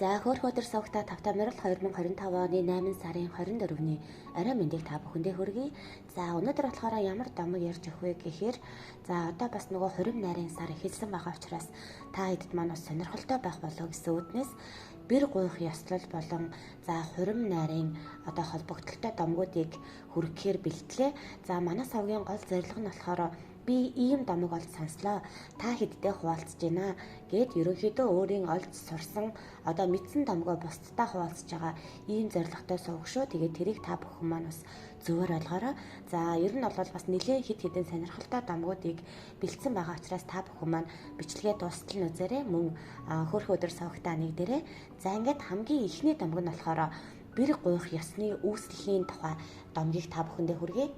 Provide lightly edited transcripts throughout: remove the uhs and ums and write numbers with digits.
За хөөх өдөр сувгта тавтай морил 2025 оны 8 сарын 24-ний орой мэндийг та бүхэндээ хүргэе. За өнөөдөр болохоор ямар домог ярьж өгөх вэ гэхээр за одоо бас нөгөө хурим найрын сар эхэлсэн байгаа учраас та хэдэд маань бас сонирхолтой байх болов гэсэн үүднээс бэр гуйх ёслол болон за хурим найрын одоо холбогдлолтой домгуудыг хүргэхээр бэлтлээ. За манай сувгийн гол зорилго нь болохоор би ийм домог олж сонслоо. Та хэдтэй хуваалцаж байна гэд ерөнхийдөө өөрийн олж сурсан одоо мэдсэн домгоо бусдтай хуваалцаж байгаа ийм зорилготой сувг шүү. Тэгээд тэрийг та бүхэн маань бас зөвөр ойлгоорой. За ер нь бол бас нэлээд хэд хэдэн сонирхолтой домгуудыг бэлдсэн байгаа учраас та бүхэн маань бичлэгээ дуустал нь үзээрэй. Мөн хөөрхөн өдөр сувгтаа нэг дээрээ. За ингээд хамгийн эхний домог нь болохоор бэр гуйх ёсны үүслэлийн тухай домгийг та бүхэндээ хүргэе.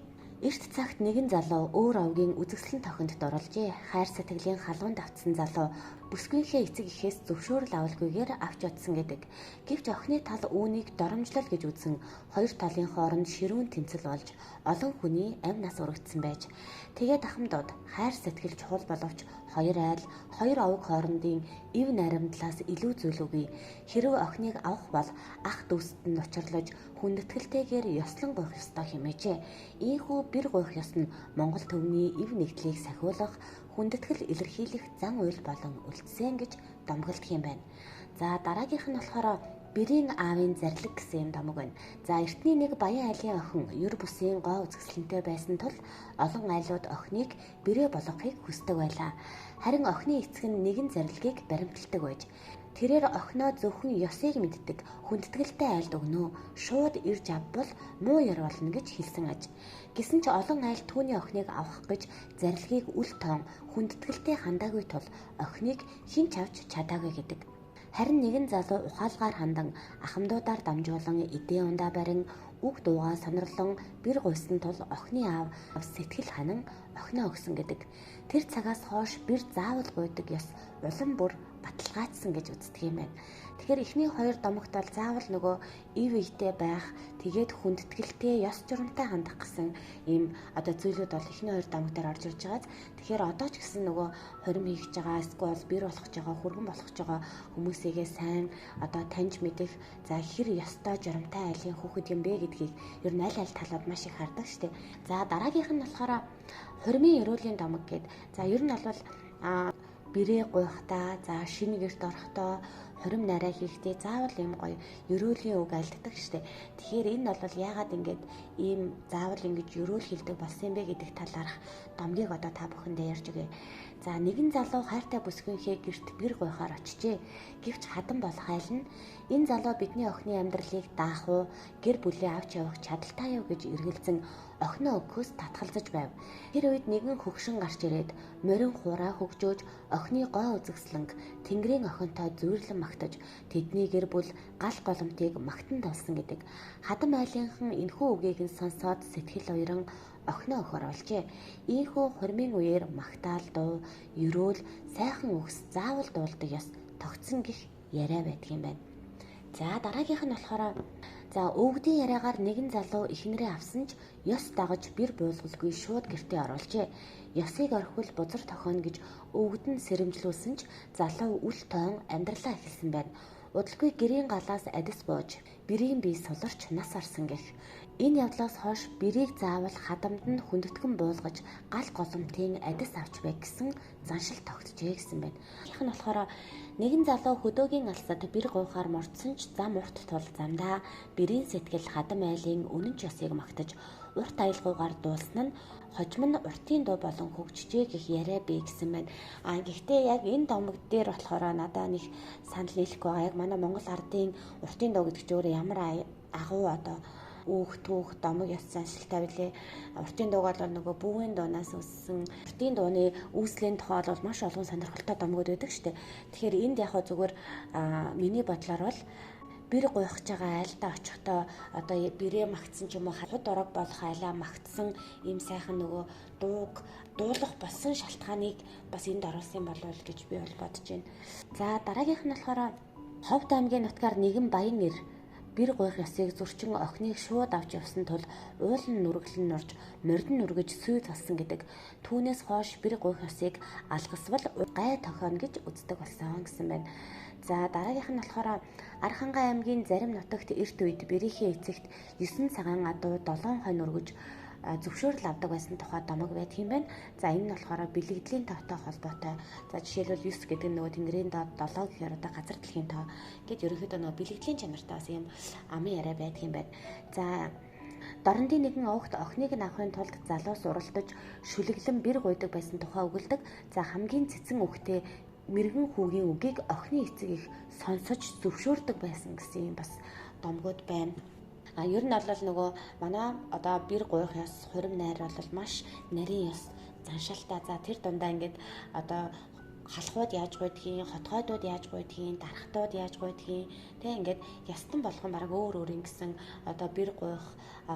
Эрт цагт нэгэн залуу өөр овгийн үзэсгэлэн тохинд дурлжээ. Хайр сэтгэлийн халуун давтсан залуу бүсгүйнхээ эцэг эхээс зөвшөөрөл авалгүйгээр авч явдсан гэдэг. Гэвч охины тал үүнийг доромжлол гэж үзэн хоёр талын хооронд ширүүн тэмцэл болж олон хүний амь нас урагдсан байж. Тэгээд ахмадууд хайр сэтгэл чухал боловч хоёр айл, хоёр овг хоорондын эв наримтлаас илүү зүйл үгүй. Хэрв охиныг авах бол ах дүүст нь учирлаж хүндэтгэлтэйгээр ёслон гуйх ёстой хэмээжээ. Ийхүү бэр гуйх ёс нь Монгол төвний эв нэгдлийг сахиулах, хүндэтгэл илэрхийлэх зан үйл болон үлдсэн гэж домоглодог юм байна. За дараагийнх нь болохоор Бэрийн аавын зарлиг гэсэн юм домог байна. За эртний нэг баян айлын охин ер бусын гоо үзэсгэлэнтэй байсан тул олон айлууд охиныг бэрээ болгохыг хүсдэг байлаа. Харин охины эцэг нь нэгэн зарлигийг баримталдаг байж тэрээр охиноо зөвхөн ёсыг мэддэг хүндэтгэлтэй айлд өгнө. Шууд ирж авбал муу яр болно гэж хэлсэн аж. Гэсэн ч олон айл түүний охиныг авах гэж зарлигийг үл тоон хүндэтгэлтэй хандаагүй тул охиныг хэн ч авч чадаагүй гэдэг. Харин нэгэн залуу ухаалгаар хандан ахмадуудаар дамжуулан эдээ ундаа барин үг дуугаа сонирлон бэр гуйсан тул охины аав сэтгэл ханан охиноо өгсөн гэдэг. Тэр цагаас хойш бэр заавал гуйдаг ёс улам бүр баталгаажсан гэж үздэг юм байна. Тэгэхээр эхний хоёр домогт бол заавал нөгөө ив ивтэй байх, тэгээд хүндэтгэлтэй, ёс журамтай хандах гэсэн ийм одоо зүйлүүд бол эхний хоёр домог дээр орж ирж байгааз. Тэгэхээр одоо ч гэсэн нөгөө хорим хийх гэж байгаа, эсвэл бэр болох гэж байгаа, хүргэн болох гэж байгаа хүмүүсийгээ сайн одоо таньж мэдэх, за хэр ёстой журамтай айлын хүүхэд юм бэ гэдгийг ер нь аль аль талууд маш их хардаг штеп. За дараагийнх нь болохоор хурмын ерөөлийн домог гээд. За ер нь бол бэрээ гуйхдаа, за шинэ гэрт орохдоо, хурим нарай хийхдээ заавал ийм гоё ерөөлийн үг альддаг штэ. Тэгэхээр энэ бол яагаад ингэж ийм заавал ингэж ерөөл хэлдэг болсон юм бэ гэдэг талаарх домгийг одоо та бүхэндээ ярьж өгье. За нэгэн залуу хайртай бүсгүйнхээ гэрт бэр гуйхаар очижээ. Гэвч хадан болох айл нь энэ залуу бидний охины амьдралыг даах уу, гэр бүлээ авч явах чадaltaй юу гэж эргэлзэн охиноо өгөхөөс татгалзаж байв. Тэр үед нэгэн хөгшин гарч ирээд морин хуурай хөгжөөж охины гоо үзэсгэлэнг тэнгэрийн охинтой зүйрлэн магтаж тэдний гэр бүл гал голомтыг магтан тулсан гэдэг. Хадам айлынхан энэхүү үгийг нь сонсоод сэтгэл уяран охиноо өгөхөр болжээ. Ийхүү хурмын үеэр магтаал дуу, ерөөл, сайхан үгс заавал дуулдаг ёс тогтсон гих яриа байдаг юм байна. За дараагийнх нь болохоор за өвгдийн яриагаар нэгэн залуу эхнэрээ авсан ч ёс дагаж бэр буулгалгүй шууд гэртээ оруулжээ. Ёсыг орхивол бузар тохино гэж өвгд нь сэрэмжлүүлсэн ч залуу үл тоон амьдралаа эхэлсэн байна. Удалгүй гэрийн галаас адис бууж бэрийн бие суларч нас орсон гэх. Энэ явдлаас хойш бэрийг заавал хадамд нь хүндэтгэн буулгаж гал голомтын адис авч бай гэсэн заншил тогтжээ гэсэн байна. Их нь болохоор нэгэн залуу хөдөөгийн алсад бэр гуйхаар мордсон ч зам урт тул замдаа бэрийн сэтгэл хадам айлын үнэн ч ёсыг магтаж урт аялгуугаар дуулсан нь хожим нь уртын дуу болон хөгжжээ гэх яриа бий гэсэн байна. А гэхдээ яг энэ домог дээр болохоор надаа нэг санал нийлэхгүй байгаа. Яг манай Монгол ардын уртын дуу гэдэг чинь өөрөө ямар агуу одоо үүх түүх домог ёс заншилтай билээ. Уртын дууг бол нөгөө бүүгийн дуунаас үүссэн. Уртын дууны үүслийн тухай бол маш олон сонирхолтой домгууд байдаг шүү дээ. Тэгэхээр энд яг зүгээр миний бодлоор бол бэр гуйх гэж байгаа айлдаа очихдоо одоо бэрээ магтсан ч юм уу худ ураг болох айлаа магтсан ийм сайхан нөгөө дууг дуулах болсон шалтгааныг бас энд оруулсан болов уу гэж би бол бодож байна. За дараагийнх нь болохоор Ховд аймгийн нутгаар нэгэн баян эр Бэр гуйх ёсыг зөрчин охиныг шууд авч явсан тул уул нь нүргэлэн нурж, мордон нүргэж сүй залсан гэдэг. Түүнээс хойш бэр гуйх ёсыг алгасвал гай тохино гэж үздэг болсон гэсэн байна. За дараагийнх нь болохоор Архангай аймгийн зарим нутагт эрт үед бэрийнхээ эцэгт 9 цагаан адуу 7 хонь өргөж зөвшөөрөл авдаг байсан тухай домог байдаг юм байна. За энэ нь болохоор бэлэгдлийн тоотой холбоотой. За жишээлбэл 9 гэдэг нь нөгөө тэнгэрийн доод 7 гэхээр одоо газар дэлхийн тоо гэд ерөнхийдөө нөгөө бэлэгдлийн чанартай бас ийм амын яриа байдаг юм байна. За Дорнодын нэгэн овогт охиныг нь авахын тулд залуус уралдаж шүлэглэн бэр гуйдаг байсан тухай өгүүлдэг. За хамгийн цэцэн үхтээ мэрэгэн хүүгийн үгийг охины эцэг их сонсож зөвшөөрдөг байсан гэсэн юм бас домгууд байна. А ер нь бол нөгөө манай одоо бэр гуйх ёс, хурим найр бол маш нарийн ёс заншилтай. За тэр дундаа ингээд одоо халахууд яаж гуйдгийг, хотгойдууд яаж гуйдгийг, дархтууд яаж гуйдгийг тэг ингээд ястан болгон бараг өөр өөр ингэсэн одоо бэр гуйх,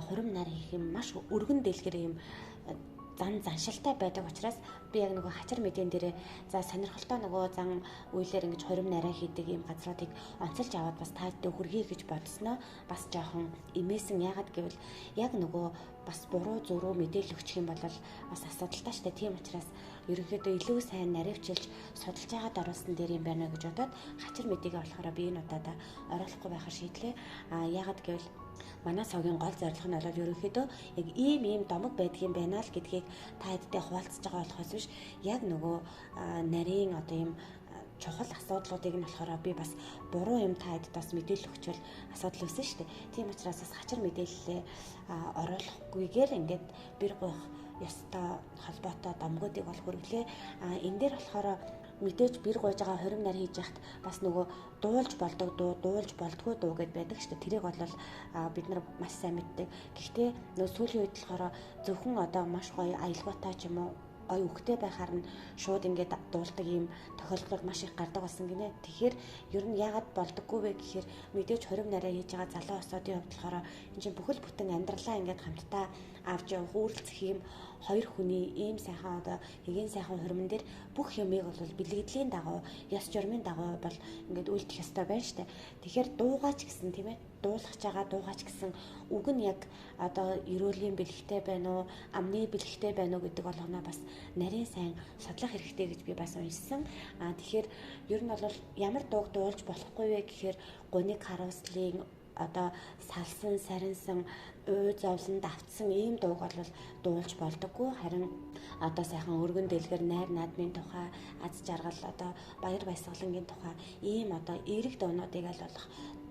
хурим найр хийх юм маш өргөн дэлгэр юм зан заншилтай байдаг учраас би яг нөгөө хачир мэдээн дээрээ за сонирхолтой нөгөө зан үйлээр ингэж хурим нарай хийдэг ийм газруудыг онцолж аваад бас таадтай хүргэе гэж бодсноо бас жоохон эмээсэн. Яагаад гэвэл яг нөгөө бас буруу зуруу мэдээлэл өгчих юм бол бас асуудалтай штэ. Тийм учраас ерөнхийдөө илүү сайн наривчилж судалж байгаад оруулсан дээр юм байна гэж бодоод хачир мэдээгээ болохоор би энэ удаадаа оруулахгүй байхаар шийдлээ. А яагаад гэвэл манай сувгийн гол зорилго нь бол ерөнхийдөө яг ийм ийм домог байдгийн байна л гэдгийг та хэдтэй хуваалцаж байгаа болохоос биш яг нөгөө нарийн одоо ийм чухал асуудлуудыг нь болохоор би бас буруу юм та хэдэд бас мэдээлэл өгчвөл асуудал үүснэ шүү дээ. Тийм учраас бас хачир мэдээлэлээ оруулахгүйгээр ингээд бэр гуйх ёстой холбоотой домгуудыг бол хүргэлээ. Энэ дээр болохоор мэдээж бэр гуйж байгаа хурим нар хийж яхад бас нөгөө дуулж болдог дуу, дуулж болдгоо дуу гэд байдаг шүү дээ. Тэрийг бол бид нар маш сайн мэддэг. Гэхдээ нөгөө сүүлийн үед болохоор зөвхөн одоо маш гоё аялгаутай ч юм уу гоё үхтэй байхаар нь шууд ингээд дуулдаг ийм тохиолдлууд маш их гардаг болсон гинэ. Тэгэхээр ер нь яагаад болдоггүй вэ гэхээр мэдээж хурим нарай хийж байгаа залуу осоодын хувьд болохоор энэ чинь бүхэл бүтэн амьдралаа ингээд хамтдаа авч явах үүрэлцэх ийм хоёр хүний ийм сайхан одоо эгийн сайхан хуримн дээр бүх юмыг бол бэлгэдлийн дагуу, ёс журмын дагуу бол ингээд үйлдэх ёстой байна штэ. Тэгэхээр дуугаач гэсэн тийм дуулах байгаа дуугаач гэсэн үг нь яг одоо ерөөлийн бэлэгтэй байна уу, амны бэлэгтэй байна уу гэдэг болгоноо бас нарийн сайн судлах хэрэгтэй гэж би бас уншсан. Тэгэхээр ер нь бол ямар дууг дуулж болохгүй вэ гэхээр гуниг харуулслын одоо салсан, сарнсан, уй зовлонд автсан ийм дууг бол дуулж болдоггүй. Харин одоо сайхан өргөн дэлгэр найр наадмын тухай, аз жаргал, одоо баяр баясгалангийн тухай ийм одоо эерэг дуунуудыг аль болох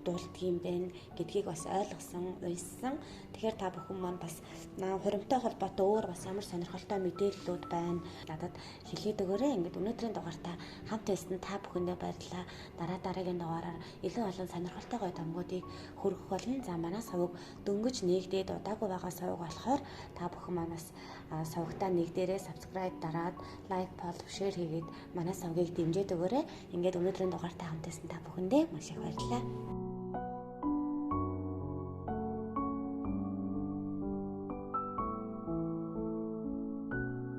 дуулдаг юм байна гэдгийг бас ойлгосон, уншсан. Тэгэхээр та бүхэн маань бас хуримтай холбоотой өөр бас ямар сонирхолтой мэдээллүүд байна. Надад хэлээд өгөөрэй. Ингээд өнөөдрийн дугаартаа хамт байсан та бүхэндээ баярлалаа. Дараа дараагийн дугаараар илүү олон сонирхолтой гоё томгуудыг хүргэх болно. За манай сувг дөнгөж нэгдээд удаагүй байгаа сувг болохоор та бүхэн маань бас сувгтаа нэгдээрээ subscribe дараад, лайк, follow, share хийгээд манай сувгийг дэмжиж өгөөрэй. Ингээд өнөөдрийн дугаартаа хамт байсан та бүхэндээ маш их баярлалаа.